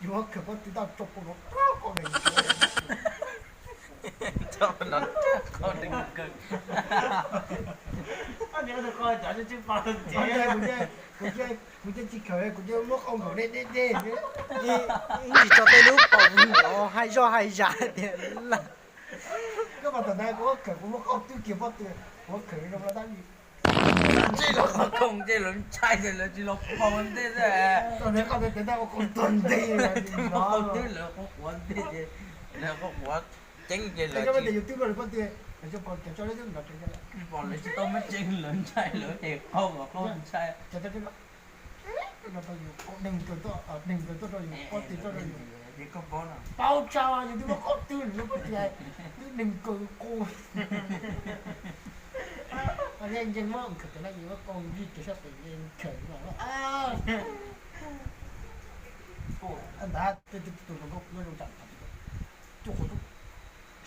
Yuav khawm pob tw tau tso pov los rau qhov no, qhov deev kawg. Kuv cia tsis khawm, kuv cia muab qau nkaum deb deb deb. Ib ntsis tso tej lub paus nkaus hais zoj hais zam tias lawm. Koj mas tam ntawd kuv muab khawm, kuv muab qau twb kiag pob tw, kuv muab khawm zoo dab tsi los koom ces lawv ntshai ces lawv tsis los pauv ua ntej xwb. Tau ntawd qau ntawd ua qau tuag nteg, qau twb lawv qau quav ntej ces lawv qau quav ceeb ces lawv tias yus twb muab lawv pob tw, lawv tsis pom cov tso lawv twb nrov tsees, pom lawv tsis tau muab tseeb lawv ntshai lawv ces qau qau ntshai. Tau yus qau deeg kawg tuaj, deeg kawg tuaj rau yus pob tw tuaj rau yus. Paub tsa yus twb muab qau twb lawv pob tw, twb deeg kawg qau. Ntseeg muab khawm tes na, yus muab qau yig kiag sab pem khawm no. Ntawd tej tus hluas nkauj nyob zoo tsam, tus qhov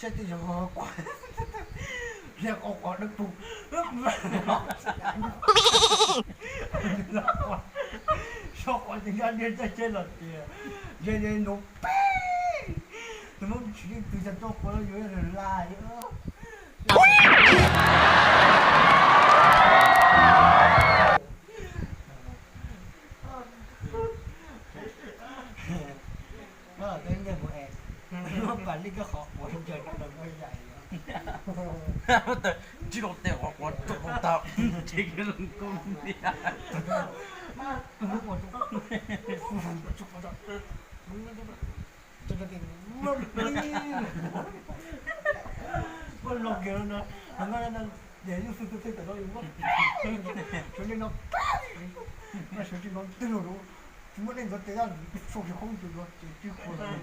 saib tej yog quav, yog qhov quav dawb paug, so quav ces nkag niag txaj ceg los tias, ze ze nus peb, tus Hmoob tsis yeej twg tsis tau quav los yuav laj. Koj pam li koj qhov quav ncaws rau nws muaj yaim. Tsis los tes qhov quav rau tau, ces koj kub tiag. Muab los kiag no, no, no, no, ces yus xwb xwb xwb tawm no yus muab sawv li no, sawv li no twg los tsis muaj neeg ntxuav tes, sau tsis khoob tus no ces twb qhuav lawm.